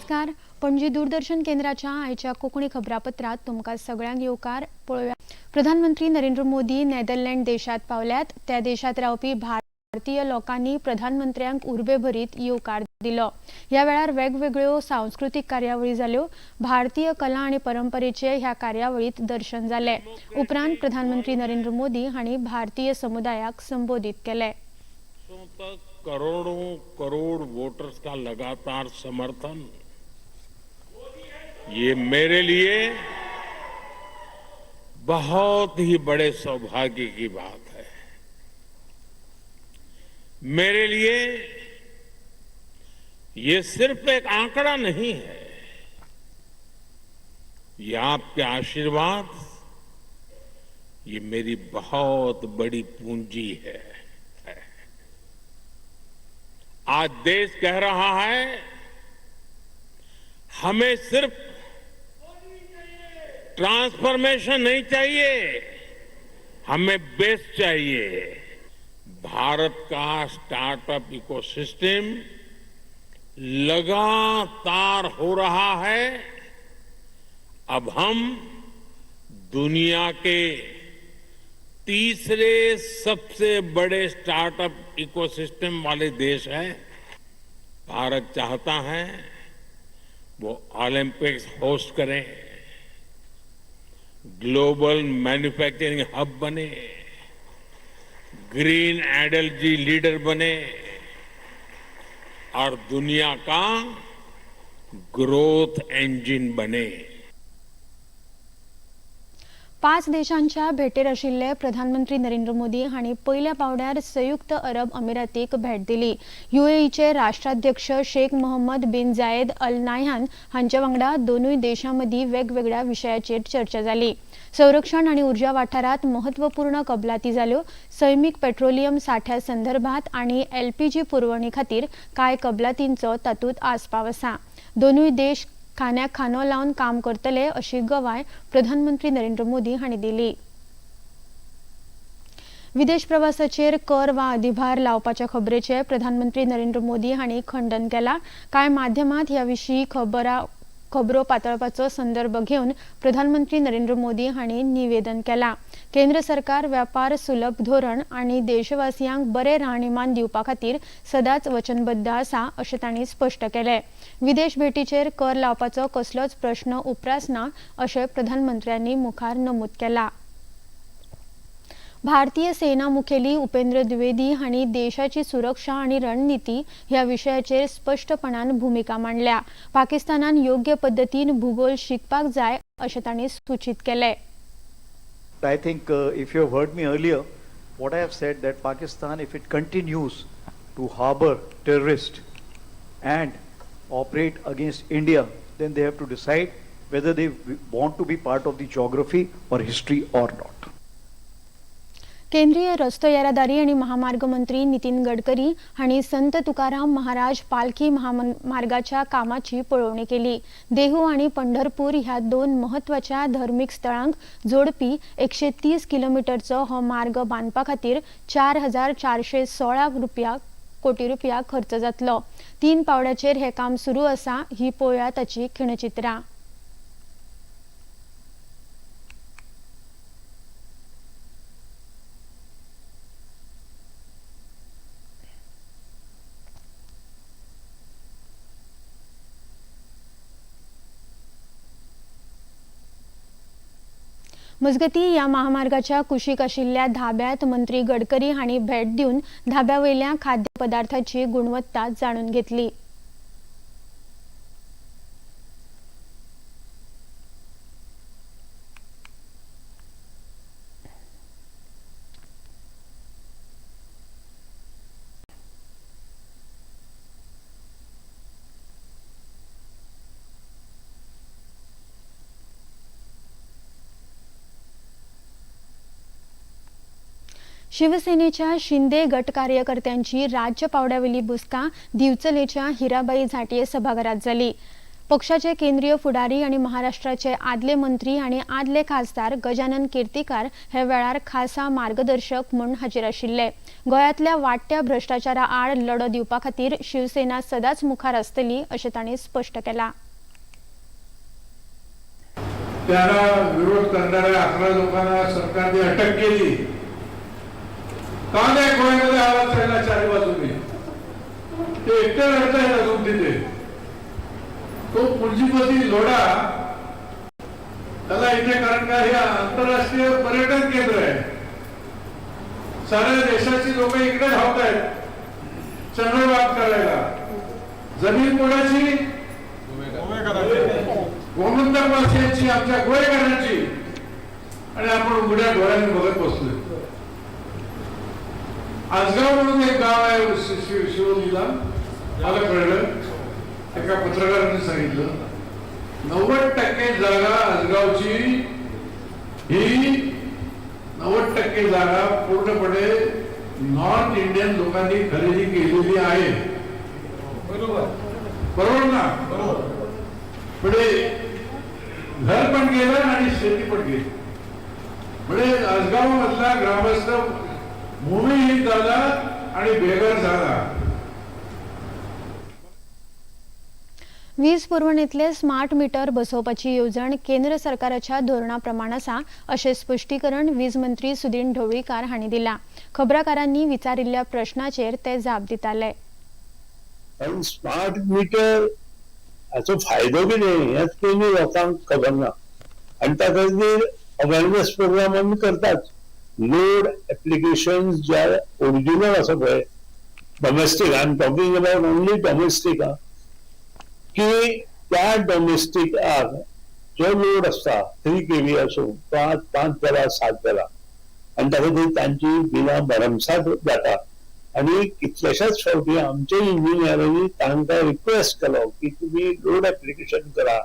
नमस्कार, पणजी दूरदर्शन केंद्राच्या आयच्या कोंकणी खबरापत्रात तुमकां सगळ्यांक येवकार. पळोवया, प्रधानमंत्री नरेंद्र मोदी नेदरलँड देशात पावल्यात. त्या देशात रावपी भारतीय लोकांनी प्रधानमंत्र्यांक उर्बेभरीत येवकार दिलो. ह्या वेळार वेगवेगळ्यो सांस्कृतीक कार्यावळी जाल्यो. भारतीय कला आनी परंपरेचे ह्या कार्यावळीत दर्शन जालें. उपरांत प्रधानमंत्री नरेंद्र मोदी हांणी भारतीय समुदायाक संबोधीत केलें. तक करोड़ों करोड़ वोटर्स का लगातार समर्थन, ये मेरे लिए बहुत ही बड़े सौभाग्य की बात है। मेरे लिए ये सिर्फ एक आंकड़ा नहीं है, ये आपके आशीर्वाद, ये मेरी बहुत बड़ी पूंजी है। आज देश कह रहा है, हमें सिर्फ ट्रांसफॉर्मेशन नहीं चाहिए, हमें बेस्ट चाहिए। भारत का स्टार्टअप इकोसिस्टम लगातार हो रहा है। अब हम दुनिया के तीसरे सबसे बड़े स्टार्टअप इकोसिस्टम वाले देश हैं। भारत चाहता है वो ओलंपिक्स होस्ट करें, ग्लोबल मैन्युफैक्चरिंग हब बने, ग्रीन एनर्जी लीडर बने और दुनिया का ग्रोथ इंजिन बने। 5 देशांच्या भेटेर आशिल्ले प्रधानमंत्री नरेंद्र मोदी हांणी पयल्या पावड्यार संयुक्त अरब अमिरातीक भेट दिली. युएईचे राष्ट्राध्यक्ष शेख मोहम्मद बिन जायद अल नाह्यान हांचे वांगडा दोनूय देशां मदीं वेगवेगळ्या विशयाचेर चर्चा जाली. संरक्षण आनी उर्जा वाठारांत म्हत्वपूर्ण कबलाती जाल्यो. सैमीक पेट्रोलियम साठ्या संदर्भात आनी एलपीजी पुरवणी खातीर कांय कबलातींचो तातूंत आस्पाव आसा. दोनूय देश खांद्याक खांदो लावन काम करतले अशी गवाय प्रधानमंत्री नरेंद्र मोदी हांणी दिली. विदेश प्रवासाचेर कर वा अधिभार लावपाच्या खबरेचे प्रधानमंत्री नरेंद्र मोदी हांणी खंडन केला. कांय माध्यमांत ह्या विशीं खबरो पातळपाचो संदर्भ घेवन प्रधानमंत्री नरेंद्र मोदी हांणी निवेदन केलां. केंद्र सरकार व्यापार सुलभ धोरण आनी देशवासियांक बरें राहणीमान दिवपा खातीर सदांच वचनबद्ध आसा अशें तांणी स्पश्ट केलें. विदेश भेटीचेर कर लावपाचो कसलोच प्रश्न उप्रासना अशें प्रधानमंत्र्यांनी मुखार नमूद केलां. भारतीय सेना मुखेली उपेंद्र द्विवेदी हांणी देशाची सुरक्षा आनी रणनिती ह्या विशयाचेर स्पश्टपणान भुमिका मांडल्या. पाकिस्तानान योग्य पद्दतीन भूगोल शिकपाक जाय अशें तांणी सूचीत केलें. I think if you have heard me earlier, what I have said that Pakistan, if it continues to harbor terrorists and operate against India, then they have to decide whether they want to be part of the geography or history or not. केंद्रीय रस्तो येरादारी आनी महामार्ग मंत्री नितीन गडकरी हांणी संत तुकाराम महाराज पालखी महामार्गाच्या कामाची पळोवणी केली. देहू आनी पंढरपूर ह्या दोन म्हत्वाच्या धर्मीक स्थळांक जोडपी 130 किलोमिटरचो हो मार्ग बांदपा खातीर 4416 कोटी रुपया खर्च जातलो. 3 पावड्याचेर हें काम सुरू आसा. ही पळोवया ताची खिणचित्रां. मजगती, ह्या महामार्गाच्या कुशीक आशिल्ल्या धाब्यांत मंत्री गडकरी हांणी भेट दिवन धाब्या वयल्या खाद्यपदार्थाची गुणवत्ता जाणून घेतली. शिवसेनेच्या शिंदे गट कार्यकर्त्यांची राज्य पावड्यावेली बुसका दिवचलेच्या हिराबाई झांटिये सभाघरात झाली. पक्षाचे केंद्रीय फुडारी आनी महाराष्ट्राचे आदले मंत्री आनी आदले खासदार गजानन कीर्तिकार हे वेळार खासा मार्गदर्शक म्हूण हाजीर आशिल्ले. गोंयांतल्या वाडट्या भ्रश्टाचारा आड लढो दिवपा खातीर शिवसेना सदांच मुखार आसतली अशें तांणी स्पश्ट केलां. त्याला विरोध करणाऱ्या 11 लोकांना सरकारने अटक केली. का नाही गोव्यामध्ये आवाज चढला चारी बाजूने? ते एकटे लढतायत अजून तिथे. तो पुंजीपती लोढा त्याला इथे, कारण का हे आंतरराष्ट्रीय पर्यटन केंद्र आहे. साऱ्या देशाची लोक इकडे धावत आहेत चंगळवाद करायला. जमीन कोणाची? गोमंतकवासियांची, आमच्या गोवेकरांची. आणि आपण उघड्या डोळ्यांनी बघत बसलोय. आजगाव म्हणून एक गाव आहे शिवोलीला, मला कळलं एका पत्रकारांनी सांगितलं, 90% जागा आजगावची ही 90% जागा पूर्णपणे नॉर्थ इंडियन लोकांनी खरेदी केलेली आहे. बरोबर बरोबर ना? बरोबर. म्हणजे घर पण गेलं आणि शेती पण गेली. म्हणजे आजगाव मधला ग्रामस्थ भूमिहीन झाला आणि बेघर झाला. वीज पुरवणेतले स्मार्ट मीटर बसोवपाची येवजण केंद्र सरकाराच्या धोरणा प्रमाण आसा अशें स्पश्टीकरण वीज मंत्री सुदिन ढवळीकार हांणी दिलां. खबराकारांनी विचारिल्ल्या प्रश्नाचेर ते जाप दिताले. कारण स्मार्ट मीटर हाचो फायदो कितें हेंच पयलीं लोकांक खबर ना आनी त्या खातीर अवेरनेस प्रोग्राम आमी करतात. लोड एप्लिकेशन जे ओरिजिनल आसा पळय domestic, I am talking about only domestic, की त्या डॉमेस्टिकाक जो लोड आसता 3 kV आसूं तो आज 5 जाला 7 जाला आनी ताका खातीर तांची बिलां भरमसाठ जाता. आनी कितल्याशाच फावटी आमच्या इंजिनियरांनी तांकां रिक्वेस्ट केलो की तुमी लोड एप्लिकेशन करा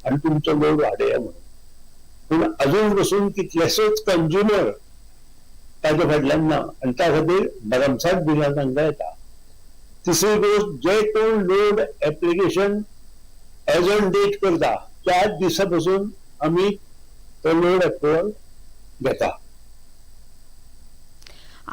आनी तुमचो लोड वाडया म्हणून. पूण अजून पसून कितलेशेच कंज्युमर ताच्या फाटल्यान ना आनी त्या खातीर भरमसाठ बिलां तांकां येता. तिसरी गोश्ट, जे कोण load application as on date करता त्या दिसा पासून आमी तो लोड अप्रुवल घेता.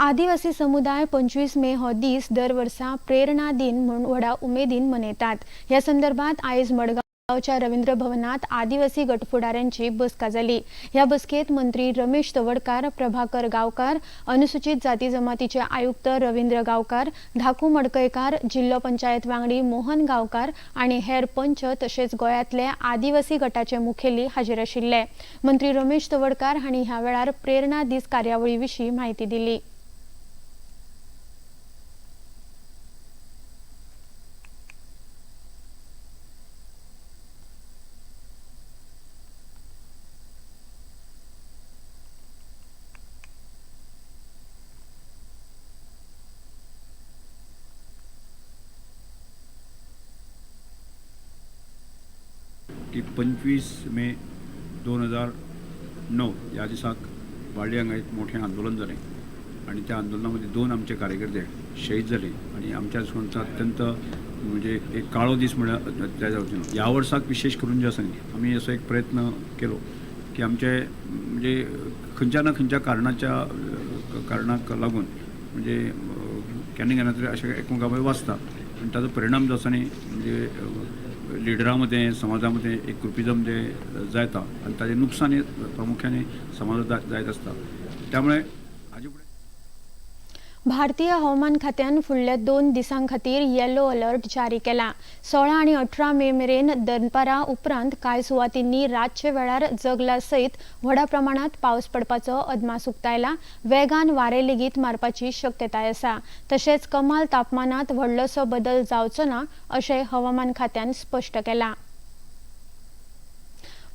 आदिवासी समुदाय 25 मे हो दीस दर वर्सा प्रेरणा दिन म्हूण व्हडा उमेदीन मनयतात. ह्या संदर्भात आयज मडगांवच्या रवींद्र भवनात आदिवासी गटफुडाऱ्यांची बसका जाली. ह्या बसकेत मंत्री रमेश तवडकार, प्रभाकर गांवकार, अनुसूचित जाती जमातीचे आयुक्त रवींद्र गांवकार, धाकू मडकयकार, जिल्लो पंचायत वांगडी मोहन गांवकार आनी हेर पंच तशेंच गोंयांतले आदिवासी गटाचे मुखेली हाजीर आशिल्ले. मंत्री रमेश तवडकार हांणी ह्या वेळार प्रेरणा दीस कार्यावळी विशीं म्हायती दिली. की 25 मे 2009 ह्या दिसाक बाळ्ळी हांगा एक मोठें आंदोलन जालें आनी त्या आंदोलनामध्ये 2 आमचे कार्यकर्ते शहीद जाले आनी आमच्या दृश्टीकोनाचो अत्यंत म्हणजे एक काळो दीस म्हळ्यार त्या जावचो. ह्या वर्साक विशेश करून जे आसा न्ही आमी असो एक प्रयत्न केलो की आमचे म्हणजे खंयच्या ना खंयच्या कारणाच्या कारणाक लागून म्हणजे केन्ना केन्ना तरी अशें एकमेकां वयर वाचता आनी ताजो परिणाम जो आसा न्ही म्हणजे लिडरां मदें समाजा मदें एक ग्रुपिजम जे जाता आनी ताजें नुकसान हें प्रामुख्याने समाजाक जायत आसता. त्यामुळे हाजे फुडें भारतीय हवामान खात्यान फुडल्या 2 दिसां खातीर येलो अलर्ट जारी केला. 16 आनी 18 मे मेरेन दनपारा उपरांत कांय सुवातींनी रातचे वेळार जगला सयत व्हडा प्रमाणात पावस पडपाचो अदमास उक्तायला. वेगान वारें लेगीत मारपाची शक्यताय आसा. तशेंच कमाल तापमानात व्हडलोसो बदल जावचो ना अशें हवामान खात्यान स्पश्ट केलां.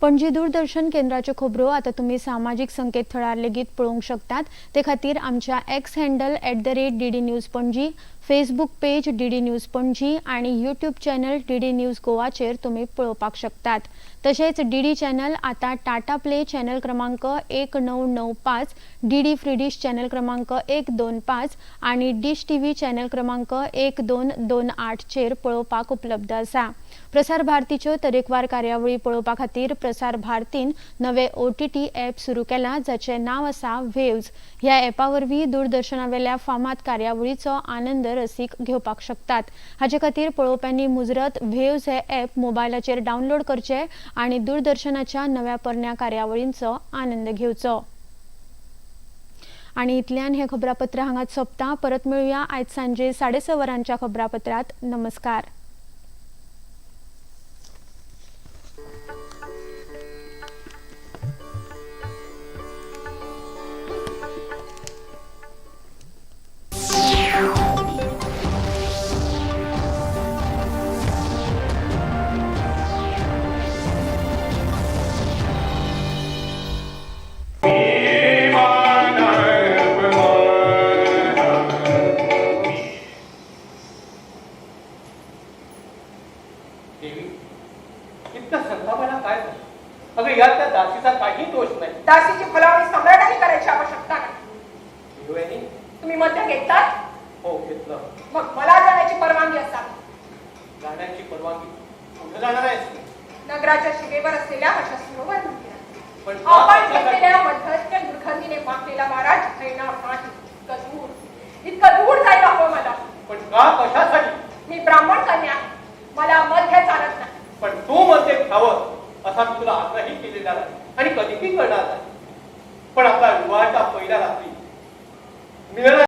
पणजी दूरदर्शन केंद्राच्यो खबरो आतां तुमी सामाजीक संकेतथळार लेगीत पळोवंक शकतात. ते खातीर आमच्या X handle @DD News Panaji, Facebook page DD news Panaji आनी यूट्यूब चॅनल डीडी न्यूज गोवाचेर तुमी पळोवपाक शकतात. तशेंच डीडी चॅनल आतां टाटा प्ले चॅनल क्रमांक 1995, डीडी फ्री डिश चॅनल क्रमांक 125 आनी डिश टीव्ही चॅनल क्रमांक 1228 चेर पळोवपाक उपलब्ध आसा. प्रसार भारतीच्यो तरेकवार कार्यावळी पळोवपा खातीर प्रसार भारतीन नवे OTT app सुरू केलां, जाचें नांव आसा वेव्ज. ह्या ॲपा वरवीं दूरदर्शनावेल्या फामाद कार्यावळीचो आनंद रसीक घेवपाक शकतात. हाचे खातीर पळोवप्यांनी मुजरत वेव्ज हे ॲप मोबायलाचेर डावनलोड करचे आनी दूरदर्शनाच्या नव्या पोरण्या कार्यावळींचो आनंद घेवचो. आनी इतल्यान हें खबरापत्र हांगाच सोंपता. परत मेळुया आयज सांजे 6:30 वरांच्या खबरापत्रांत. नमस्कार. देवी, इतका संतापाला काय झालं? अगं, यात त्या दासीचा काही दोष नाही. दासीची फलावणी सम्राटाने करायची आवश्यकता नाही. देवयानी, तुम्ही मध्य घेतलात? हो, घेतलं. मग मला जाण्याची परवानगी असावी. जाण्याची परवानगी? कुठे जाणार आहेस तू? नगराच्या शिवेवर असलेल्या अशा सरोवर मंदिरात. पण आपण घेतलेल्या मध्यस्थ दुर्गंधीने वाकलेला महाराज येणार नाही. इतकं दूर, इतकं दूर जायला हवं मला. पण का, कशासाठी? मी ब्राह्मण कन्या आहे, मला मध्य चालत नाही. पण तू मध्य घ्यावं असा मी तुला आग्रही केलेला नाही आणि कधीही करणार नाही. पण आपला विवाहाच्या पहिल्या रात्री मिळणार